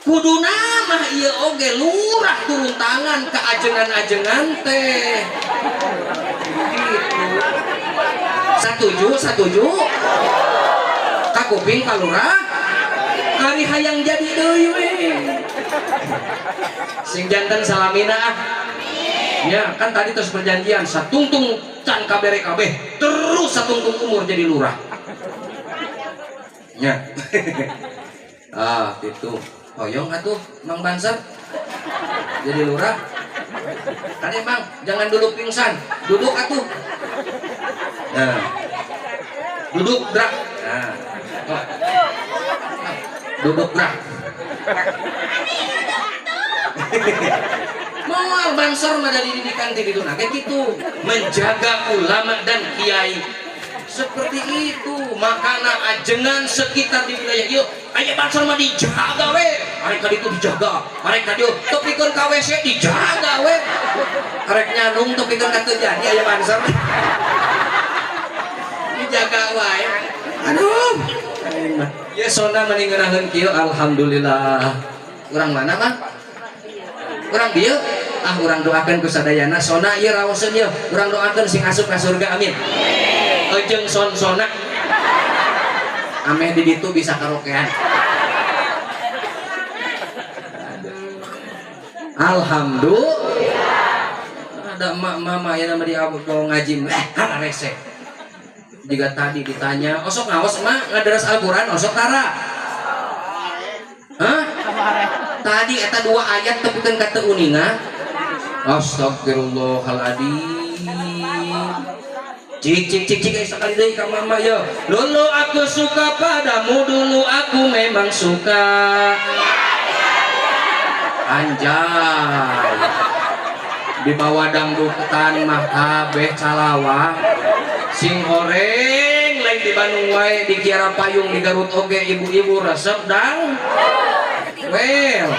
Kuduna mah ieu oge lurah turun tangan ke ajengan-ajengan teh gitu. Satuju, satuju kakuping ka lurah. Ari hayang jadi deui we, sing janten salamina ah. Ya kan tadi terus perjanjian satungtung can kabere kabeh, terus satungtung umur jadi lurah ya. Ah gitu, hoyong atuh Mang Banser jadi lurah kan. Emang jangan dulu pingsan, duduk atuh. Nah, duduk gerak. Nah, oh. Duduk gerak. Moal Banser mah dari didikan ti ditu kayak gitu, menjaga ulama dan kiai seperti itu. Makana ajengan sekitar di wilayah ieu aya Banser mah dijaga we. Mereka itu dijaga, mereka dieu tepikeun ka WC dijaga we, arek nyandung tepikeun ka teu jadi. Aya Banser dijaga wae. Aduh ya, sona mending ngeunaheun kieu. Alhamdulillah. Urang mana mah? Urang dieu ah. Urang doakeun ku sadayana sona ieu raoseun ieu, urang doakeun sing asup ka surga, amin. Ejeng son sona ameh di ditu bisa karaokean. Alhamdulillah ada emak mama ya nama di abu mau ngaji rese. Jika tadi ditanya osok ngaos emak ngaderes Al-Quran osok tara. Hah? Tadi eta dua ayat tepikeun ka teu uninga. Astagfirullahaladzim. Cik cik cik cik, sekali deui ka mama yo. Dulu aku suka padamu, dulu aku memang suka. Anjay. Di bawah dangdutan mah kabeh calawah. Sing horeng lain di Bandung wae, di Kiara Payung, di Garut oge ibu-ibu resep dang. Well,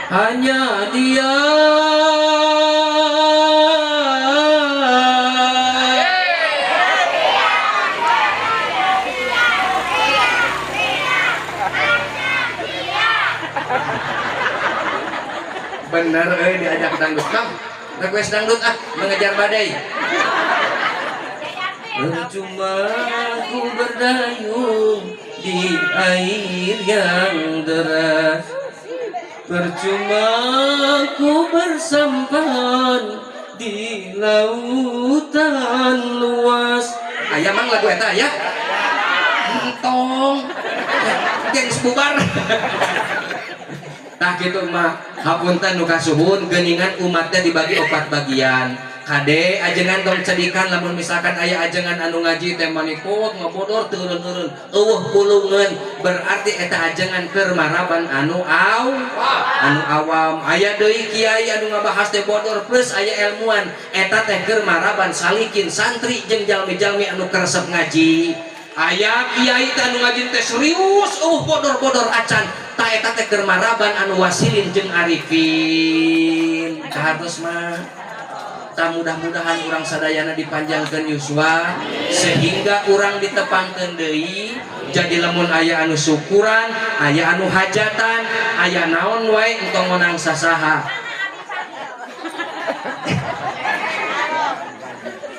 hanya dia. Bener euy diajak dangdut. Bang, request dangdut ah, Mengejar Badai. Percuma aku berdayung di air yang deras, percuma aku bersampan di lautan luas. Aya mang lagu eta aya? Entong. Gengs bubar. Tah kitu mah, hapunten nu kasuhun, geuningan umatnya dibagi opat bagian. Kade ajengan tong cedikan lamun misalkan aya ajengan anu ngaji teh manikot ngabodor teu eureun-eureun, eueuh pulungeun, berarti eta ajengan keur maraban anu aw anu awam. Aya deui kiai anu ngabahas teh bodor plus aya ilmuan, eta teh keur maraban salikin santri jeung jalmi-jalmi anu keresep ngaji. Aya kiai teh anu ngaji teh serius eueuh bodor-bodor acan, ta eta teh keur maraban anu wasilin jeung arifin. Kahartos mah. Tah, mudah-mudahan urang sadayana dipanjangkeun yuswa sehingga urang ditepangkeun deui. Jadi lamun aya anu syukuran, aya anu hajatan, aya naon wae, entong ngonang sasaha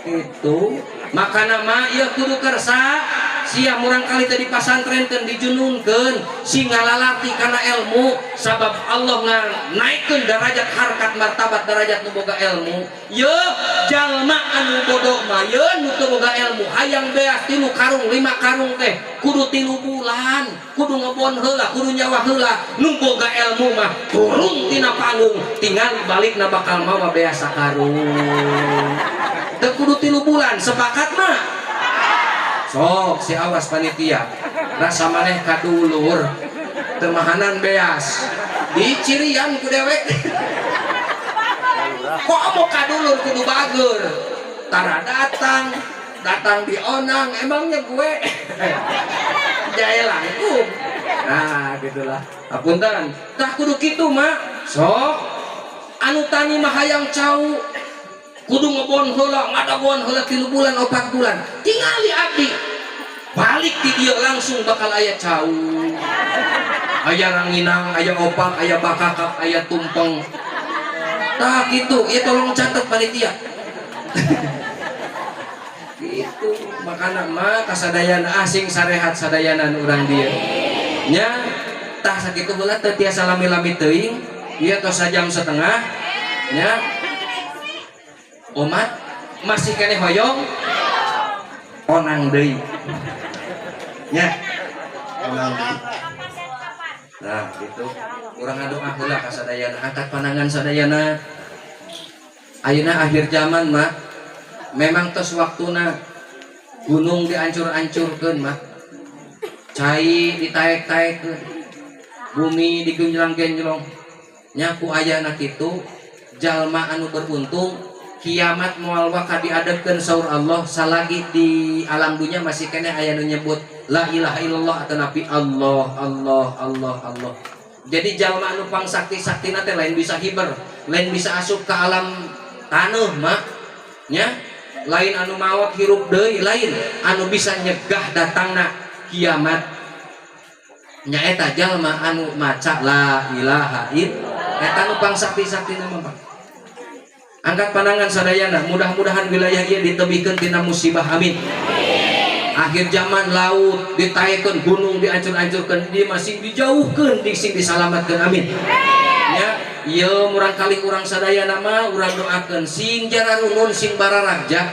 itu. Makana mah ieu kudu kersa sia murang kali tadi pasantrenkeun, dijununkeun sing ngalalati kana ilmu, sabab Allah nganaikeun derajat harkat martabat derajat nu boga ilmu. Ye jalma anu bodoh mah, ye nu teu boga ilmu, hayang beas 3 karung 5 karung teh kudu 3 bulan, kudu ngebon heula, kudu nyawa heula. Nu boga ilmu mah turun tina panggung tinggal balikna bakal mawa beas sakarung, teu kudu 3 bulan. Sepakat mah? Sok si awas panitia rasa maneh kadulur temahanan beas dicirian ku dewek. Kok mau kadulur kudu bager tara datang datang di onang, emangnya gue jaya langkung. Nah gitulah, apunten. Tah kudu kitu mah. Sok anu tani mah hayang cau kudu ngebon heula, ngadagon heula 3 bulan 4 bulan. Tingali abdi Balik ti dieu langsung bakal aya cau, aya ranginang, aya opak, aya bakakak, aya tumpeng. Tah gitu ya, tolong catat panitia. Gitu makana mah kasadayana asing sarehat sadayana nu urang dieu nya. Tah, sakitu heula, teu tiasa lami-lami teuing ieu, tos sajam setengah nya. Omat masih keneh hoyong onang deui nya, onang deui. Nah, gitu. Urang ngadoa heula ka sadayana, angkat pandangan sadayana. Ayeuna akhir zaman mah memang tos waktuna gunung diancur-ancurkeun mah. Cai ditaek-taekkeun. Bumi digenjlang-genjlong. Nya ku ayana kitu jalma anu beruntung, kiamat moal waka diadepkeun saur Allah salagi di alam dunia masih keneh aya nu nyebut la ilaha illallah atau nabi Allah Allah Allah Allah. Jadi jalma anu pangsakti-saktina teh lain bisa hiber, lain bisa asup ke alam taneuh mah nya, lain anu maot hirup deui, lain anu bisa nyegah datangna kiamat nyaeta jalma anu maca la ilaha illallah. Eta nu pangsakti-saktina mah, Pak. Angkat pandangan sadayana, mudah-mudahan wilayah ieu ditebihkeun tina musibah, amin. Akhir zaman laut ditaekkeun, gunung diancur-ancurkeun, dia masih dijauhkeun, di sing disalamatkeun, amin. Ya, ieu murang kali urang sadayana mah urang doakeun sing jararunun, sing bararagja,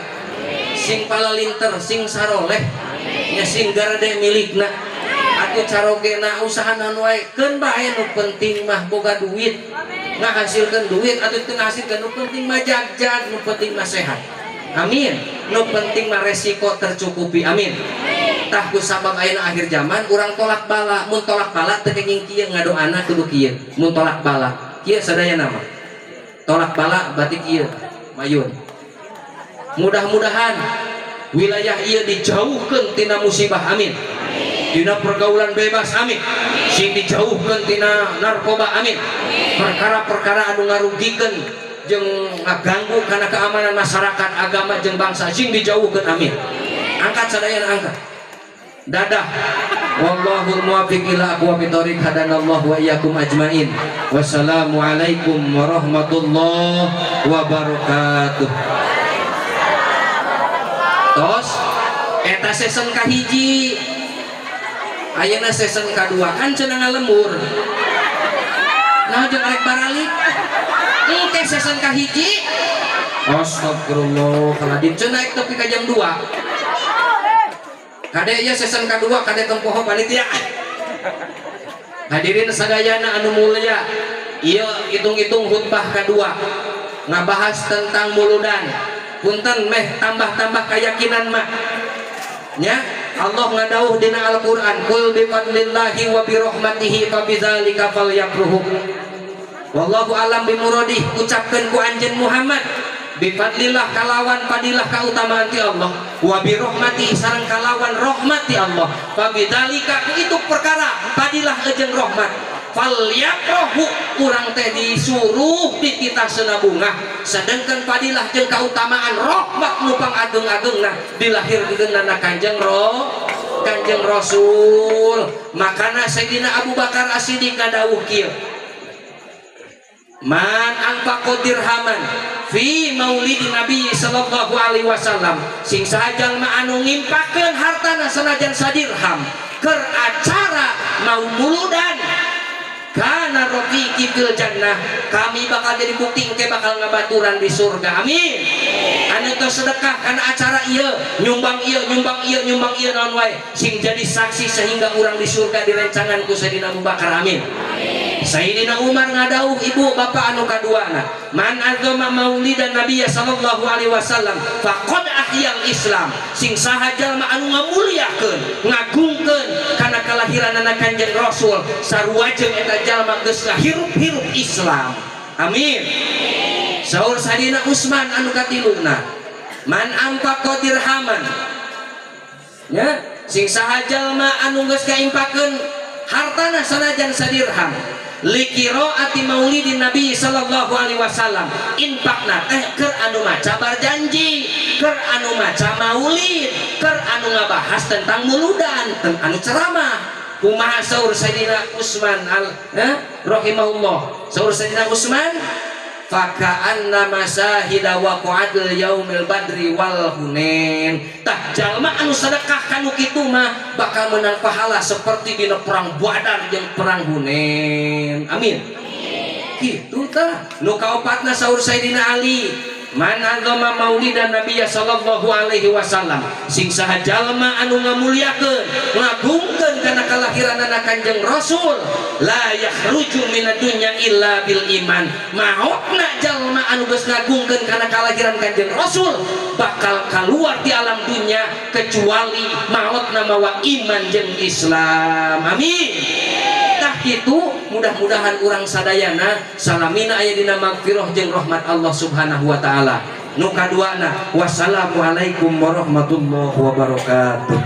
sing palalinter, sing saroleh, nya sing garede milikna. Atuh carogena usaha naon wae keun bae, nu penting mah boga duit, ngahasilkeun duit atuh teu ngahasilkeun, nu penting mah jagjag, nu penting mah sehat. Amin. Nu penting mah resiko tercukupi. Amin. Tah, ku sabab ayeuna akhir zaman urang tolak bala, mun tolak bala teu kenging kieu ngadoana, kudu kieu. Mun tolak bala kieu sadayana mah. Tolak bala berarti kieu mayun. Mudah-mudahan wilayah ieu dijauhkeun tina musibah, amin. Tina pergaulan bebas, amin. Sing dijauhkeun tina narkoba, amin. Perkara-perkara anu ngarugikeun jeung ngaganggu kana keamanan masyarakat, agama jeung bangsa sing dijauhkeun, amin. Angkat sadayana, angkat. Dadah. Wallahul muwaffiq ila aqwamit thoriq. Hadanallahu wa iyyakum ajmain. Wassalamualaikum warahmatullahi wabarakatuh. Tos eta season kahiji. Ayeuna season kadua kan cenah ngalembur. Nah, jeung arek baralik. Engke season kahiji. Astagfirullahaladzim, cenah ek tepi ka jam 2. Kade ya season kedua, kade tong poho panitia. Hadirin sadayana anu mulia, ieu hitung-hitung khutbah kedua ngabahas tentang muludan. Punten meh tambah-tambah keyakinan mah. Nya, Allah ngadawuh dina Al-Qur'an, "Qul bi fadlillahi wa bi rahmatihi fa bidzalika falyafrahu." Wallahu alam bimuradih, ucapkeun ku anjeun Muhammad, bifadlillah kalawan fadilah kautamaan ti Allah, wa bi rahmatihi sareng kalawan rahmat ti Allah, fa bidzalika ku itu perkara fadilah jeung rahmat, falyafrahu urang teh disuruh dititah bungah, sedangkan fadilah jeung kautamaan rahmat nu pangageng-agengna dilahirkeunna Kanjeng Rasul. Makana Sayyidina Abu Bakar As-Siddiq ngadawuh kieu, "Man anfaqa dirhaman fi maulidi Nabi sallallahu alaihi wasallam," sing saha jalma anu ngimpakeun hartana sanajan sadirham keur acara mau muludan, kana rafiqi fil jannah, kami bakal jadi bukti engke bakal ngabaturan di surga, amin. Anu tos sedekah kana acara ieu, nyumbang ieu, nyumbang ieu, nyumbang ieu, naon wae, sing jadi saksi sehingga urang di surga direncangan ku Sayyidina Abu Bakar, amin. Sayyidina Umar ngadawuh, ibu bapak anu kaduana, "Man azama maulidan Nabi sallallahu alaihi wasallam faqad ahyal Islam," sing saha jalma anu ngamuliakeun, ngagungkeun kana kalahiranana Kanjeng Rasul, sarua jeung eta jalma geus ngahirup-hirup Islam, amin. Saur Sayyidina Utsman anu katiluna, "Man anfaqa dirhaman," ya sing saha jalma anu geus kaimpakeun hartana sanajan sadirham. Liqiroati maulidin Nabi sallallahu alaihi wasallam. Infakna teh keur anu maca Barzanji, keur anu maca maulid, keur anu ngabahas tentang muludan, anu ceramah. Kumaha saur Sayyidina Utsman al rahimahullah? Saur Sayyidina Utsman, faka'annama syahida waqa'atil yaumil badri wal hunain. Tah, jalma anu sedekah kanu kitu mah bakal menang pahala seperti dina perang Badar jeung perang Hunain. Amin. Kitu tah. Nu kaopatna, saur Sayyidina Ali, man azama maulidan Nabi sallallahu alaihi wasallam, sing saha jalma anu ngamuliakeun, ngagungkeun kana kalahiranana Kanjeng Rasul, la yakhruju minad dunya illa bil iman. Maotna jalma anu geus ngagungkeun kana kalahiran Kanjeng Rasul bakal keluar di alam dunya kecuali maotna mawa iman jeung Islam. Amin. Tah kitu, mudah-mudahan urang sadayana salamina aya dina magfirah jeung rahmat Allah Subhanahu wa taala. Nu kaduana, wassalamualaikum warahmatullahi wabarakatuh.